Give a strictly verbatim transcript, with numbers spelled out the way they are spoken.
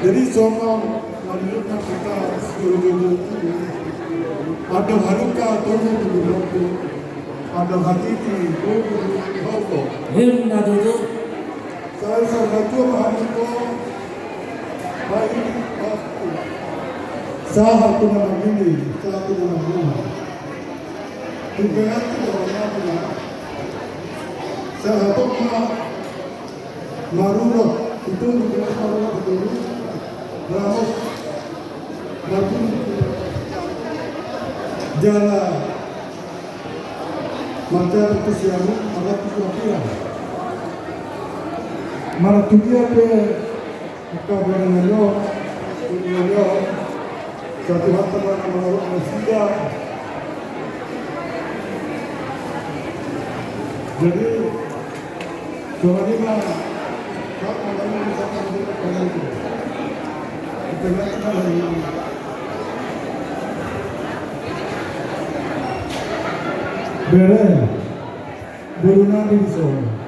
Jadi songon na nidok hita sian dulu, adong halumpang tolu tu diri, adong hatiti tolu tu diri. Ima tutu. Sai sahat tu ma hamu tu. Baik. Sahat tu ma hamu, sahat tu ma hamu. Tinggal tu ma hamu. Sahat tu ma. Marurut, itu marurut, itu. Ramos. Marurut. Jala. Marurut tu siamu, marurut tu siamu. Marurut tu dia pe. Angka bere na nyo, bere na nyo, satu hata mana menurut nasida. Jadi, soalnya mah, hak mana yang bisa kami lakukan itu. Kita nggak tahu. Bere, bere na di sana.